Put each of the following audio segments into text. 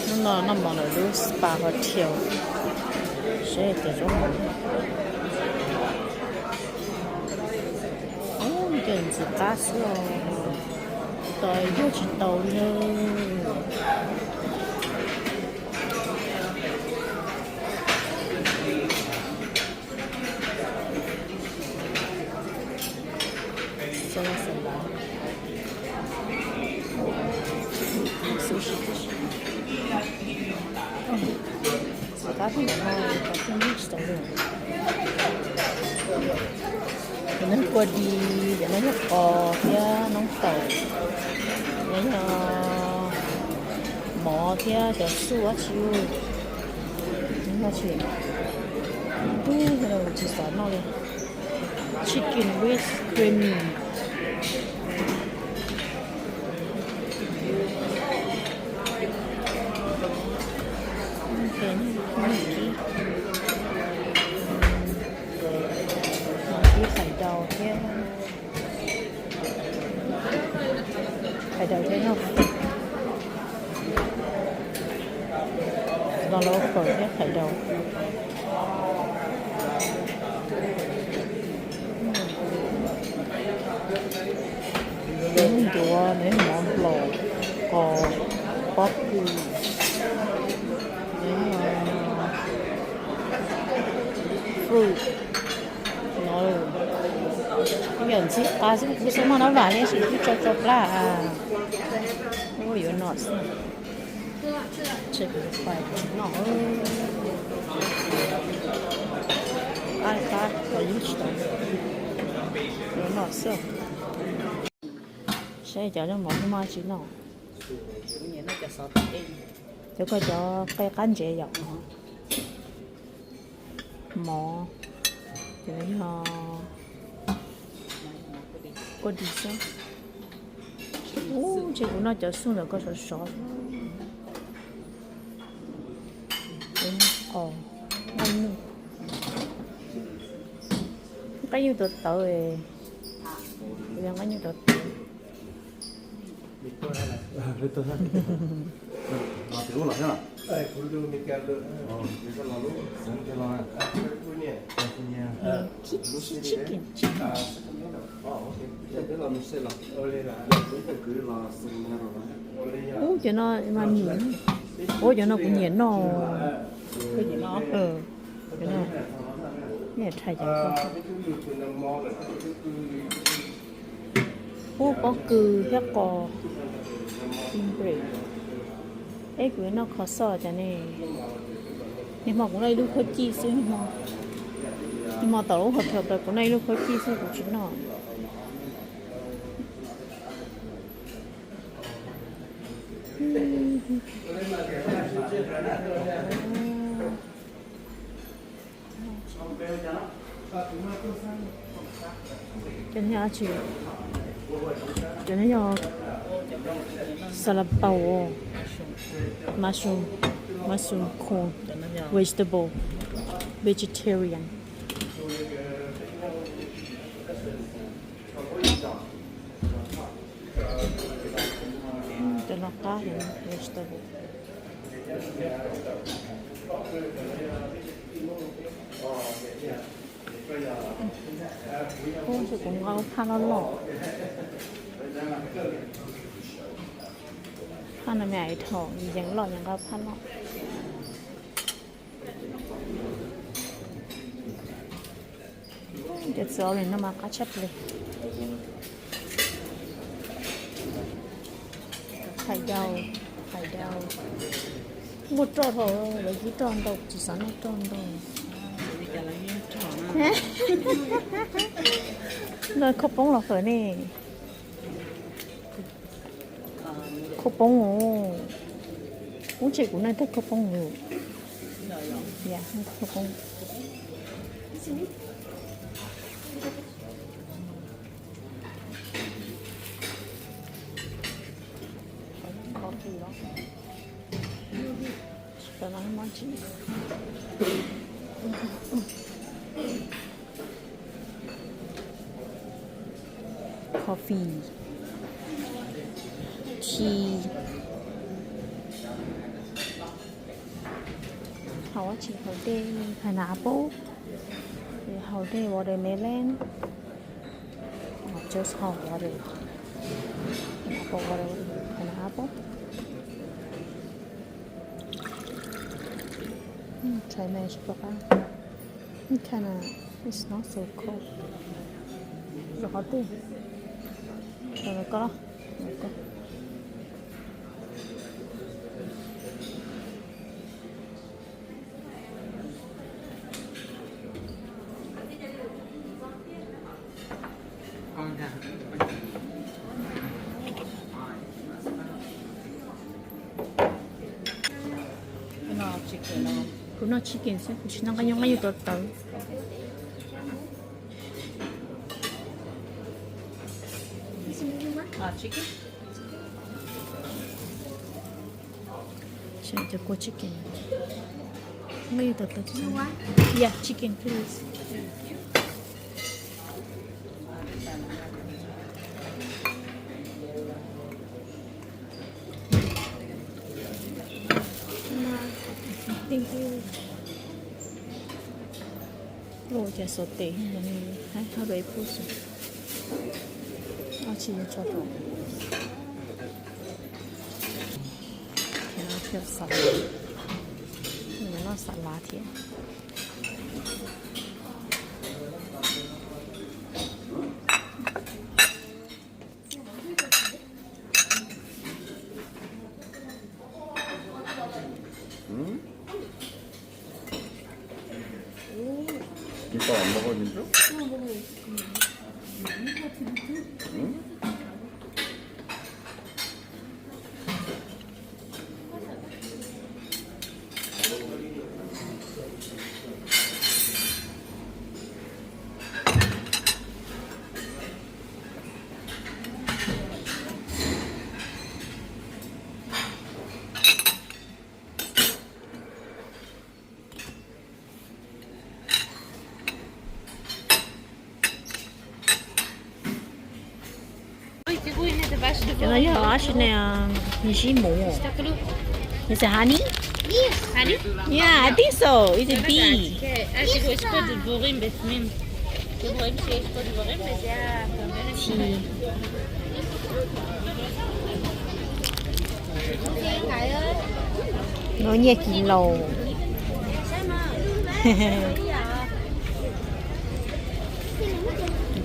Hnub no noj mov ntawm lub Spa Hotel, seb tias zoo mov. Ub, cov ntxim qab xwb os, tos yog tsis tau li. Ntxim qab thiab, ntawm no cov pheej yug tsis tau li. Cov no kua dis, cov no yog qos thiab noob taum, cov no yog mov thiab cov xuj dab tsi, dab tsi, ub, tsis xav noj li. Chicken with creamy. Ib khais daus thiab, khais daus thiab no, no lawv fawm thiab khais daus. Ncuav, nws mov nplaum, qos, pob kws, fruit no. Yog ntxim qab xwb, kuv xav muaj nab vam thiab sis twb tso tso plab. Ua yuav no xwb. Tseg kuv pais noj, qab qab los yeej tsis tau, yuav no xwb. Saib cov noj mov muaj dab tsi noj. Cov ko cov qe qab ntsev yom. Mov, cov no yog kua dis xwb. Ub, ntshe kuv noj cov xuj ntawm ko sov sov. Qos, nqaij nyuj, nqaij nyuj tawv tawv, kuv yog nqaij nyuj tawv tawv. Chicken, chicken. Ub, cov no mas nyiam. Ub, cov no kuv nyiam noj. Cov no, nyiam rhais cov no. Ub, pob kws thiab qos, es kuv noj kho xoj cov ne. Niaj hmo kuv noj ib lub khaub cij xwb, niaj hmo tom lub hotel kuv noj ib lub khaub cij xwb, kuv tsis noj. Cov no yog dab tsi? Cov no yog xas las paus, mushroom, mushroom corn, vegetable, vegetarian. Cov no qab heev, vegetable. Ub, kuv nqa lub phaj loj loj. Phaj no me ais thaum yees loj yees nqa phaj loj. Cov txiv ua li no mas qab tshaj plaws. Hais daus, hais daus. Muaj roj dhau, lawv kib roj ntau, tsis xav noj roj ntau. Noj khaub poob los fawm ne? Khaub poob os. Ub, ntshe kuv noj tag khaub poob lawm. Khaub poob. Coffee, tea, Haus dab tsi? Haus dej pineapple, haus dej watermelon, just haus water, pineapple water, pineapple. Try me seb puas qab. Kinda, it's not so cold. Los qhov twg? Los koj. Kuv noj chicken xwb, kuv tsis noj nqaij nyuj, nqaij nyuj tawv tawv. Cov kua chicken, nqaij nyuj tawv tawv. Yeah, chicken please. Thank you. Ua cas xov tes hab rau ib pub xwb. Ob tsis yuav tso rau. Thiab no thiaj xav, noj xav lav thiab. Cov no yog dab tsi ne? Nws sib muv. Is it honey? Honey? Yeah, I think so. Is it bee? Tsis. Noj nyiaj kis laus.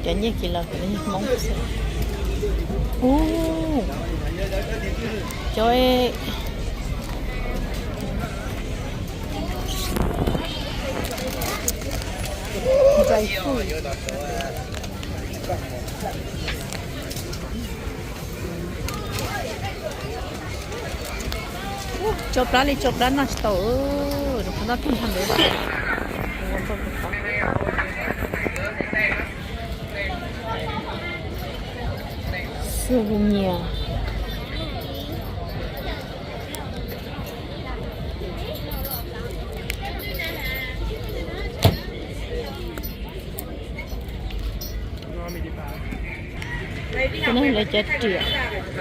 Cov nyiaj kis laus, cov nyiaj Hmoob xwb. Ub, cov ntxais fuj. Tso plab li tso plab noj tsis tau, rau qhov noj tag nrho ntawd. Xwb kuj nyiam. Cov no lawv cov riam.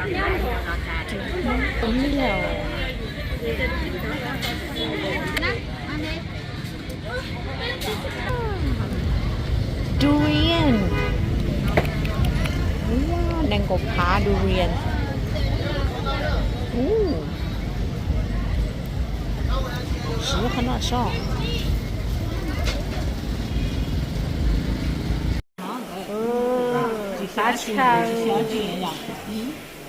Riam ib yam. Durian. Ua, nees nkaum phav durian. Ub, siv qhov no soj. Pab tshaj.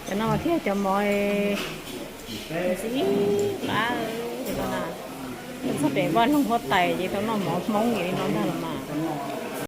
Cov no mas thiaj cov mov ntxim qab. Txog pem vaj loog huab tais ces tau noj mov Hmoob li no ntag los mas.